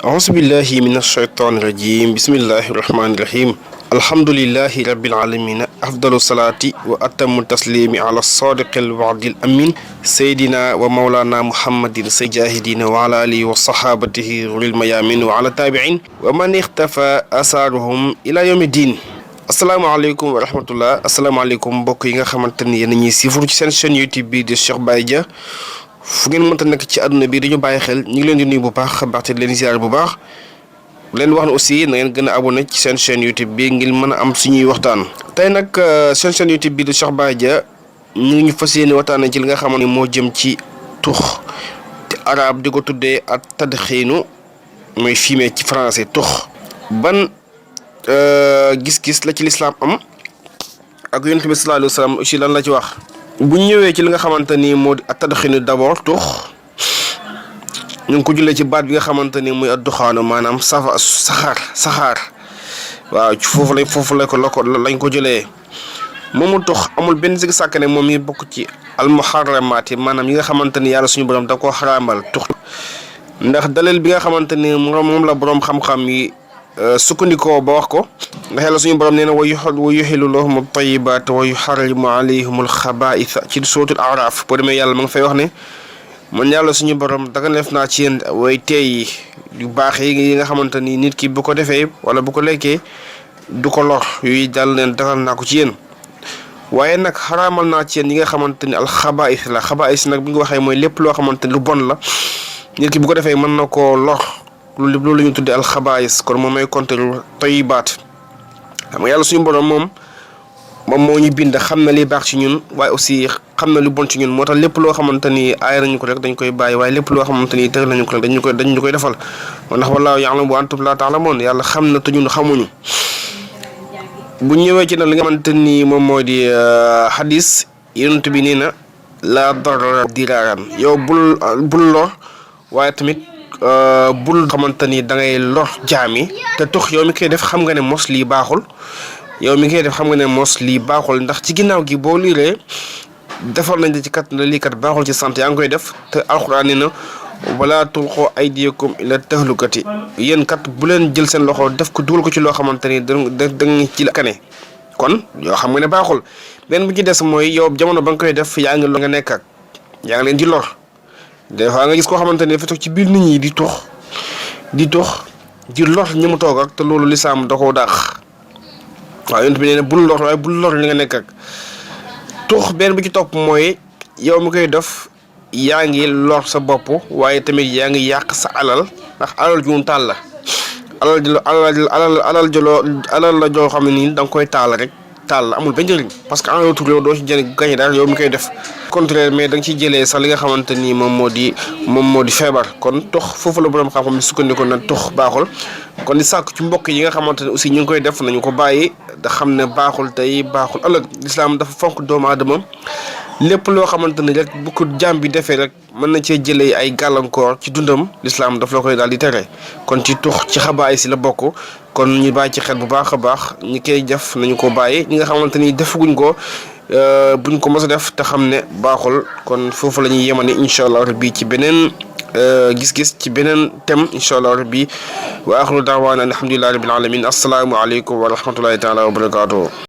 أعوذ بالله من الشيطان الرجيم بسم الله الرحمن الرحيم الحمد لله رب العالمين أفضل الصلاة وأتم التسليم على الصادق الوعد الأمين سيدنا ومولانا محمد سيد الجاهدين وعلى آله وصحابته غر الميامين وعلى التابعين ومن اختفى آثارهم إلى يوم الدين. asalaamaaleykum wa rahmatullah asalaamaaleykum mbokk yi nga xamante ni yéen a ñuy siifur ci seen chaîne YouTube bi di Cheikh Baye Dia fu ngeen mënta nekk ci àdduna bi dañu bàyyi xel ñu ngi leen di nuyu bu baax te leen ziar bu baax leen wax ne aussi na ngeen gën a abonné ci seen chaîne YouTube bi ngir mën a am suñuy waxtaan. tey nag seen chaîne YouTube bi di Cheikh Baye Dia ñu ngi ñu fas yéene waxtaan ci li nga xamante ni moo jëm ci tux te arab di ko tuddee at tadxiinu mooy fumer ci français tux ban. gis-gis la ci lislaam am ak yonent bi sallallahu alayhi wa sallam aussi lan la ci wax bu ñëwee ci li nga xamante ni moo di at-tadxiinu d'abord tux ñu ngi ko jullee ci baat bi nga xamante ni muy ad-duxaanu maanaam saxaar waaw ci foofu lañ ko jëlee moomu tux amul benn sig sàkk ne moom yi bokk ci al-muharramaat yi maanaam yi nga xamante ni yàlla suñu borom da koo xaraamal tux ndax dalil bi nga xamante ni moom la borom xam-xam yi sukkandikoo ba wax ko ndax yàlla suñu borom nee na wa yuhillu lahum at-tayyibaat wa yuharrimu alayhim al-xabaa'ith ci suratul A'raaf boo demee yàlla ma nga fay wax ne man yàlla suñu borom daga def naa ci yéen way teey yu baax yi nga xamante ni nit ki bu ko defee wala bu ko lekkee du ko lor yooyu daal leen dagal naa ko ci yéen waaye nag xaraamal naa ci yéen yi nga xamante ni al-xabaa'ith la xabaa'ith nag bi nga waxee mooy lépp loo xamante ni lu bon la nit ki bu ko defee mën na koo lor loolu la ñu tuddee alxabaayis kon moom may compter tayyibaat xam nga yàlla suñu borom moom moo ñu bind xam na li baax ci ñun waaye aussi xam na lu bon ci ñun moo tax lépp loo xamante ni aay nañu ko rek dañ koy bàyyi waaye lépp loo xamante ni tëral nañu ko rek dañu koy defal ndax wallaahu ya'lamu wa antum laa ta'lamuun yàlla xam na te ñun xamuñu. bu ñëwee ci nag li nga xamante ni moom moo di hadis yonent bi nee na laa darara diraaran yow bul lor waaye tamit. bul xamante ni da ngay lor jaami te tux yow mi koy def xam nga ne mos lii baaxul ndax ci ginnaaw gi boo liiree defal nañ ci kat lii kat baaxul ci sant yaa ngi koy def te alxuraan ni na wala tulqu aydiyakum ila tahlukati yéen kat bu leen jël seen loxo def ko dugal ko ci loo xamante ni da nga ci la kane kon yoo xam nga ne baaxul benn bu ci des mooy yow jamono ba nga koy def yaa ngi nga nekk ak yaa ngi leen di lor. des fois nga gis koo xamante ne dafa toog ci biir nit ñi di tux di lor ñi mu toog ak te loolu lislaam da koo daax waaw yonent bi nee na bul lor waaye bul lor li nga nekk ak tux benn bi ci topp mooy yow mi koy def yaa ngi lor sa bopp waaye tamit yaa ngi yàq sa alal ndax alal ju mu taal la alal la joo xam ne nii da nga koy taal rek taal la amul benn njëriñ parce que en retour yow doo ci gañe daal yow mi koy def contraire mais da nga ciy jëlee sax li nga xamante ni moom moo di feebar kon tox foofu la borom xam-xam ni sukkandiku na tox baaxul kon di sàkk ci mbokk yi nga xamante ne aussi ñu ngi koy def nañu ko bàyyi da xam ne baaxul tey baaxul ëllëg lislaam dafa fonk doomu aadama lépp loo xamante ni rek bu ko jaam bi defee rek mën na cee jëlee ay gàllankoor ci dundam lislaam daf la koy daal di tere kon ci tux ci xabaay si la bokk kon ñu bàyyi ci xel bu baax a baax ñi koy def nañu ko bàyyi ñi nga xamante ni defaguñ ko buñ ko mos a def te xam ne baaxul kon foofu la ñuy yemane incha allah rabbi ci beneen gis-gis ci beneen thème incha allah rabbi wa axiru daawaana alhamdulillahi rabbil alamin assalaamu aleykum wa rahmatullahi taala wa barakaatuhu